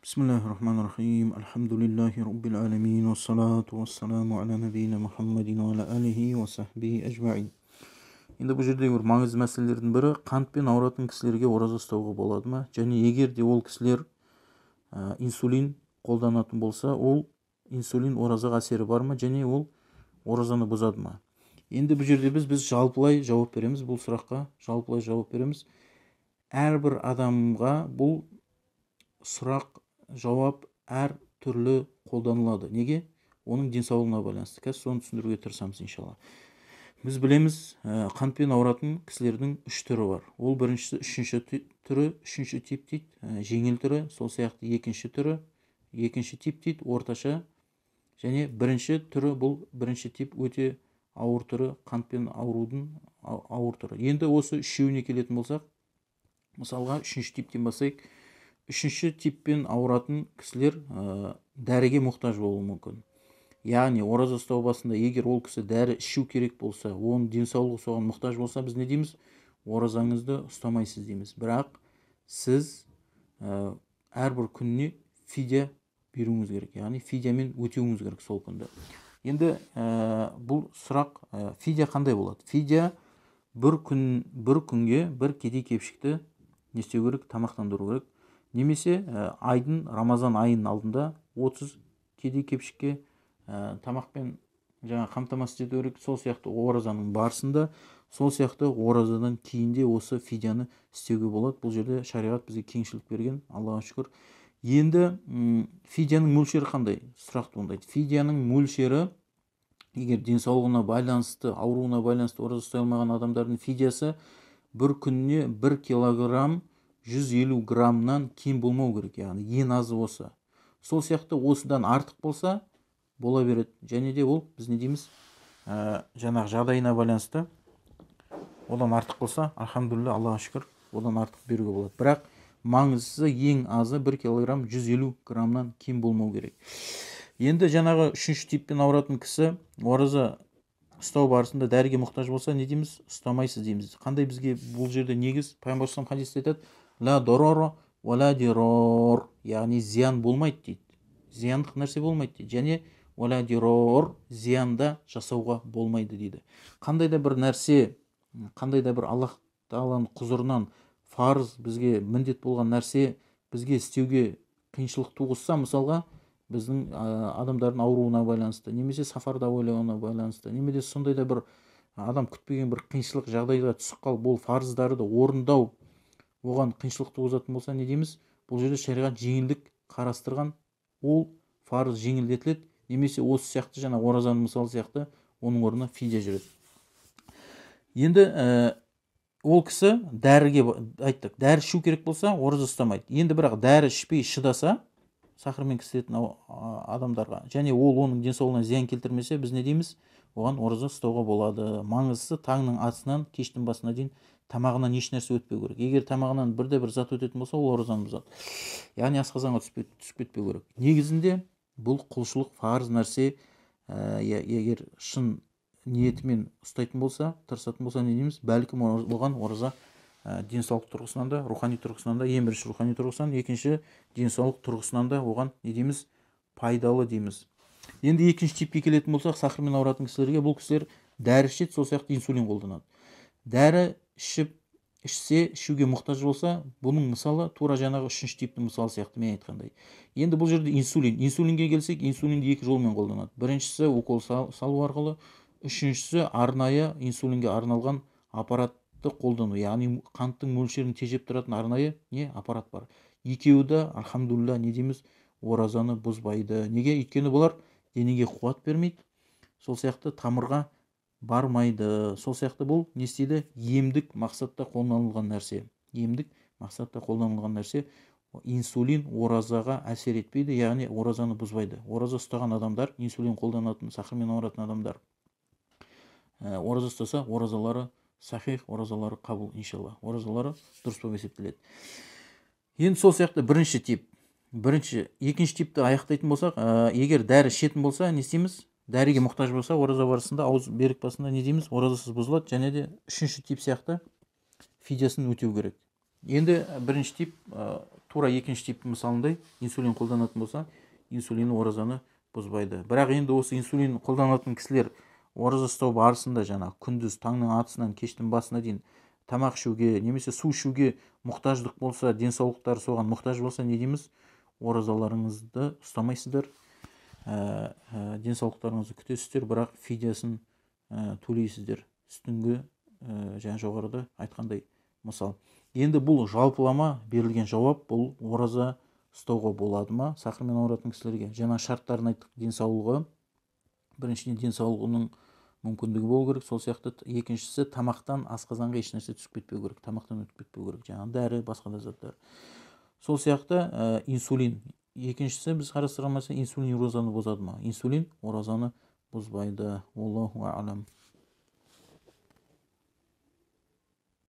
Бисмиллахи-рахмани-рахим. Альхамдулиллахи раббил аламин. Уассалату уассаламу аля набийина Мухаммадин уа аля алихи уа сахбихи ажмаин. Енді бұл жердегі бір маңызды мәселелердің бірі, қантпен ауыратын кісілерге ораза ұстауға болады ма? Және егер де ол кісілер инсулин қолданатын болса, ол инсулин оразаға әсері бар ма? Және ол оразаны бұзады ма? Енді бұл жерде біз жалпылай жауап береміз, бұл сұраққа жалпылай жауап береміз. Әрбір адамға бұл сұрақ жауап әр түрлі қолданылады. Неге? Оның денсаулығына байланысты. Қазір соны түсіндіруге тырысамыз иншалла. Біз білеміз, қантпен ауыратын кісілердің үш түрі бар. Ол біріншісі үшінші түрі, үшінші тип дейді, жеңіл түрі, сол сияқты екінші түрі, екінші тип дейді, орташа. Және бірінші түрі, бұл бірінші тип өте ауыр түрі, қантпен аурудың ауыр түрі. Енді осы үшеуіне келетін болсақ, мысалға үшінші типтен бастайық. Үшінші типпен ауыратын кісілер дәріге мұқтаж болуы мүмкін. Яғни ораза ұстау басында егер ол кісі дәрі ішу керек болса, оның денсаулығы соған мұқтаж болса, біз не дейміз? Оразаңызды ұстамайсыз дейміз. Бірақ сіз әрбір күніне фидия беруіңіз керек. Яғни фидиямен өтеуіңіз керек сол күнді. Енді бұл сұрақ, фидия қандай болады? Фидия бір күн, бір күнге бір кедей кепшікті не істеу керек? Тамақтандыру керек. Немесе айдың, Рамазан айының алдында 30 кедей кепшікке тамақпен жаңа қамтамасыз ету керек. Сол сияқты оразаның барысында, сол сияқты оразадан кейін де осы фидияны істеуге болады. Бұл жерде шариғат бізге кеңшілік берген, Аллаға шүкір. Енді фидияның мөлшері қандай? Сұрақ туындайды. Фидияның мөлшері, егер денсаулығына байланысты, ауруына байланысты ораза ұстай алмаған адамдардың фидиясы бір күніне 1 килограмм 150 граммнан кем болмау керек, яғни ең азы осы. Сол сияқты осыдан артық болса, бола береді. Және де ол, біз не дейміз, жаңағы жағдайына байланысты, одан артық болса, альхамдулилля, Аллаға шүкір, одан артық беруге болады. Бірақ маңыздысы ең азы 1 килограмм 150 граммнан кем болмау керек. Енді жаңағы үшінші типпен ауыратын кісі ораза ұстау барысында дәріге мұқтаж болса, не дейміз? Ұстамайсыз дейміз. Қандай бізге бұл жерде негіз? Пайғамбар саллаллаху алейхи хадисте айтады, ла дорора уа ла дирор, яғни зиян болмайды дейді. Зияндық нәрсе болмайды дейді. Және уа ла дирор, зиянда жасауға болмайды дейді. Қандай да бір нәрсе, қандай да бір Аллах тағаланың құзырынан фарыз, бізге міндет болған нәрсе бізге істеуге қиыншылық туғызса, мысалға біздің адамдардың ауруына байланысты, немесе сафарда ойлауына байланысты, немесе сондай да бір адам күтпеген бір қиыншылық жағдайға түсіп қалып, ол фарыздарды орындау оған қиыншылық туғызатын болса, не дейміз? Бұл жерде шариғат жеңілдік қарастырған, ол фарыз жеңілдетіледі, немесе осы сияқты жаңа оразаның мысалы сияқты оның орнына фидия жүреді. Енді ол кісі дәріге айттық, дәрі ішу керек болса, ораза ұстамайды. Енді бірақ дәрі ішпей шыдаса, сахармен кісілетін адамдарға, және ол оның денсаулығына зиян келтірмесе, біз не дейміз? Оған ораза ұстауға болады. Маңыздысы таңның атысынан кештің басына дейін тамағынан еш нәрсе өтпеу керек. Егер тамағынан бірде бір зат өтетін болса, ол оразаны бұзады. Яғни асқазанға түсіп кетпеу керек. Негізінде бұл құлшылық фарыз нәрсе, егер шын ниетімен ұстайтын болса, тырысатын болса, не дейміз? Бәлкім оған ораза денсаулық тұрғысынан да, рухани тұрғысынан да, ең бірінші рухани тұрғысынан, екінші денсаулық тұрғысынан да оған не дейміз? Пайдалы дейміз. Енді екінші типке келетін болсақ, сахармен ауыратын кісілерге, бұл кісілер дәрі ішеді, сол сияқты инсулин қолданады. Дәрі ішсе, ішуге мұқтаж болса, бұның мысалы тура жаңағы үшінші типтің мысалы сияқты мен айтқандай. Енді бұл жерде инсулин. Инсулинге келсек, инсулинді екі жолмен қолданады. Біріншісі укол салу арқылы, үшіншісі арнайы инсулинге арналған аппаратты қолдану, яғни қанттың мөлшерін тежеп тұратын арнайы не аппарат бар. Екеуі де, альхамдулилля, не дейміз, оразаны бұзбайды. Неге? Өйткені бұлар денеге қуат бермейді, сол сияқты тамырға бармайды. Сол сияқты бұл не істейді? Емдік мақсатта қолданылған нәрсе. Емдік мақсатта қолданылған нәрсе. Инсулин оразаға әсер етпейді, яғни оразаны бұзбайды. Ораза ұстаған адамдар, инсулин қолданатын, сахармен ауыратын адамдар, ораза ұстаса, оразалары сахих, оразалары қабыл, иншалла. Оразалары дұрыс болып есептеледі. Енді сол сияқты бірінші тип, бірінші, екінші типті аяқтайтын болсақ, егер дәрі ішетін болса, не істейміз? Дәріге мұқтаж болса, ораза барысында, ауыз берік басында не дейміз? Оразасыз бұзылады. Және де үшінші тип сияқты фидиясын өтеу керек. Енді бірінші тип Тура екінші типтің мысалындай инсулин қолданатын болса, инсулин оразаны бұзбайды. Бірақ енді осы инсулин қолданатын кісілер ораза ұстау барысында жаңағы күндіз таңның атысынан кештің басына дейін тамақ ішуге немесе су ішуге мұқтаждық болса, денсаулықтары соған мұқтаж болса, не дейміз? Оразаларыңызды ұстамайсыздар, денсаулықтарыңызды күтесіздер, бірақ фидиясын төлейсіздер. Үстіңгі жаңа жоғарыда айтқандай мысал. Енді бұл жалпылама берілген жауап, бұл ораза ұстауға болады ма сахармен ауыратын кісілерге? Жаңа шарттарын айттық. Денсаулығы, біріншіден, денсаулығының мүмкіндігі болу керек, сол сияқты екіншісі, тамақтан асқазанға ешнәрсе түсіп кетпеу керек, тамақтан өтіп кетпеу керек, жаңағы дәрі, басқа да заттар. Сол сияқты инсулин. Екіншісі, біз қарастырған мәселе, инсулин оразаны бұзады ма? Инсулин оразаны бұзбайды. Аллаху алам.